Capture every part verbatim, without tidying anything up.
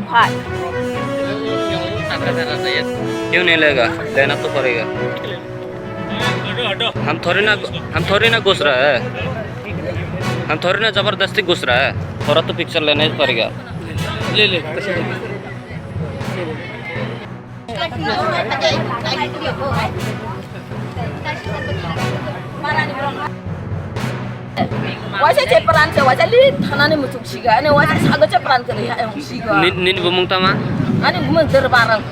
Hai. क्यों नहीं लेगा? लेना तो पड़ेगा। हम थोड़ी ना, हम थोड़ी ना घुस रहा है। हम थोड़ी ना जबरदस्ती घुस रहा है। थोड़ा तो पिक्चर लेना ही पड़ेगा। ले ले। Waisa che pran che, waisa li thanani muchuk siga, ani waisa sago che pran kwrwi ha ang siga. Ni-, nini bumung tama? Ani bumung Derbarang.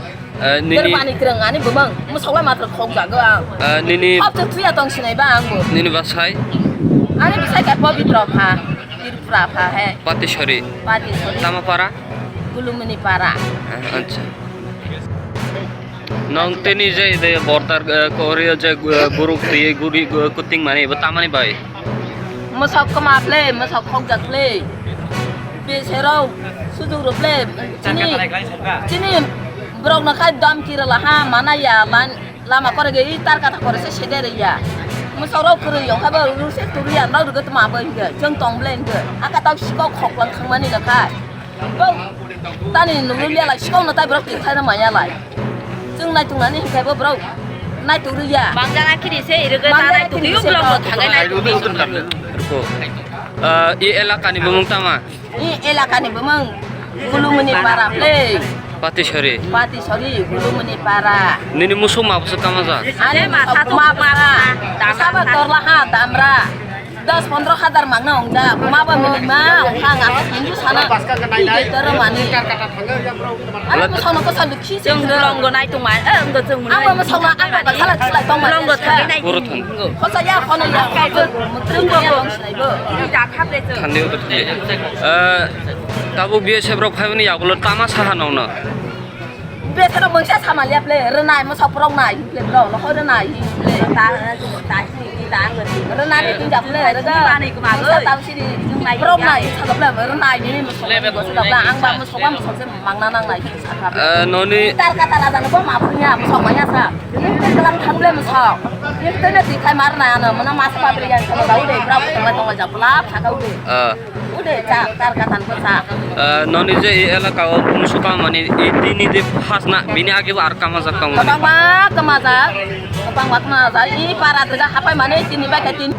Eh, nini Derbani kreng ani bumung, musoklai matra khok jago ang. Eh, nini Hop to tuya tong sinai ba ang bo. Nini basai? Ani basai ka Pabitra pha, Tripura pha he. Patisori. Patisori. Tama para? Gulumuni para. Eh, acha. Nong tini je de border, eh, korio je, eh, buruk twi guri, eh, kuting mani bo tamani bai. Mosok koma ple, mosok khokjak ple. Besero sujung ro ple. Chini, chini borok no khai dom kira la ha mana ya lan lama kore ge i tar kata kore se sede re ya. Mosok rok kwrwi yong kha bo ru se turu ya no ru tma bo hinge. Chwng tong ble hinge. Aka tau sikok khok lang thang mani na khai. Tani nungwi liya lai, sikong no tai borok twi khaina manya lai. Chwng naitung nani hinkhe bo borok naitung rwya. Bangjana khiri se irwgwi ta naitung rwya, ublong bo thangai naitung rwya. Ruko. Ah, i elaka ni bumung tama? I elaka ni bumung Gulumuni para ple. Patisori. Patisori, Gulumuni para. Nini musuk ma bwswk kama jak? Ani ma sa ma para. Saba torla ha damra. Dos pondro hazar mangna ongda, buma ba mili ma, ongkha ang asa hindu sana, twi twi toro mani. Ani bwsano bwsa lukhi se. Chwng bolong go nai tongma, eh, wngkha chwng. Ang ba bwsano ang ba khala khala tongma. Bolong go thangwi nai. Puro thang. Khosa ya khono ya, chwng bo bo. Thangni udo thangni. Eh, tabuk B S F rok phaimani yagulo tama saha nongno. Bwsano mungsa sama liya ple, rwnai mosok borok nai hi ple borok, nohor rwnai hi ple. Ta, ta, ta, ta, ang rwnai ni tinja ple, rwga. Mungsa tau sini borok nai, saka ple, rwnai ni mosok, mosok ple, ang ba mosok, mosok se mangna nang nai, saka ple. Eh, noni. Tar kata raja no bo ma punya, mosok maya sa. Ni ple kelang thang ple mosok. Ni ple ne tikai mar na ano, mana mas pa ple yang sama tau de, berapa tong tong ja pelap, saka ude. Eh. Ude cha, tar katan ko cha. Ah, noni je i elaka o bumung suka mani i tini de phas na bini age bo ar kama jak tong mani. Kwbangma kwmajak, kwbangma kwmajak. I para dega hapai mani tini bai khe tini.